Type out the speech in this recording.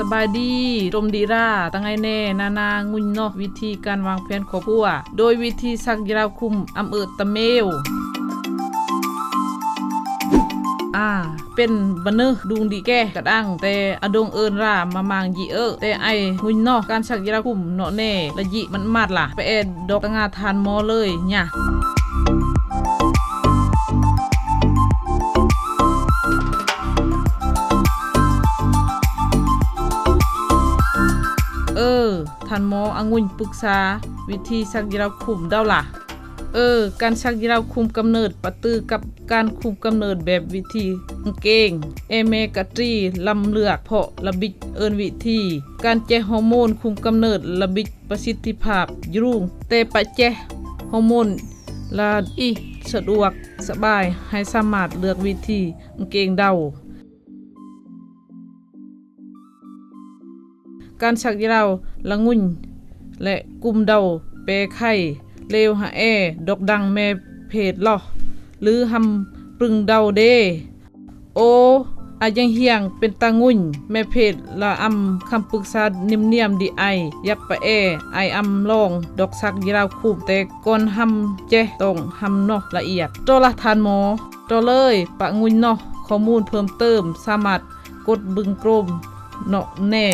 ສະບາຍດີ ຕົມດີລາ ຕາໄງແນ່ ນານາງຸ່ຍເນາະ ວິທີການວາງແຜນຄອບຄົວ ໂດຍວິທີສັກຢາວຄຸມ ອຳເອີຕະເມວ. ອາ ເປັນບະເນີ ດຸງດີແກ ກະດັງ ແຕ່ອະດົງເອີ້ນລາ ມາມາງຢີເອີ ແຕ່ໄອງຸ່ຍເນາະ ການສັກຢາວຄຸມເນາະແນ່ ລະຢິມັນມາດລະ ປະແອດອກຕະງາທ່ານໝໍເລີຍຍະ. ເອີ ທ່ານໝໍອະງຸ່ຍປຶກສາວິທີສັກຢາວຄຸມເດີ້ລະ. ເອີ ການສັກຢາວຄຸມກຳເນີດປະຕື້ກັບການຄຸມກຳເນີດແບບວິທີກາງເກງ ເອແມກະຕີລຳເລືອກ ເພາະລະບິດເອີ້ນວິທີ ການແຈກຮໍໂມນຄຸມກຳເນີດລະບິດປະສິດທິພາບຍູງ ແຕ່ປະແຈກຮໍໂມນລະອີສະດວກສະບາຍ ໃຫ້ສາມາດເລືອກວິທີກາງເກງເດົາ. ການສັກຢາວລະງຸ່ຍ ແລະ ກຸມເດົາແປໄຂ່ ເລວຫາແອ ດອກດັງແມ່ເພດລອ ຫຼື ຫຳປຶງເດົາເດ ໂອ ອາຍັງຮຽງເປັນຕາງຸ່ຍ ແມ່ເພດລະອຳຄຳປຶກສານຽມໆ ດີໄອ ຢັບປະແອ ໄອອຳລອງ ດອກສັກຢາວຄຸມ ແຕ່ກ່ອນຫຳແຈກຕ້ອງຫຳເນາະລະອຽດ ໂຕລະທ່ານໝໍ. ຕໍ່ເລີຍ ປະງຸ່ຍເນາະ ຂໍ້ມູນເພີ່ມເຕີມ ສາມາດກົດເບິ່ງໂກຣມເນາະແນ່.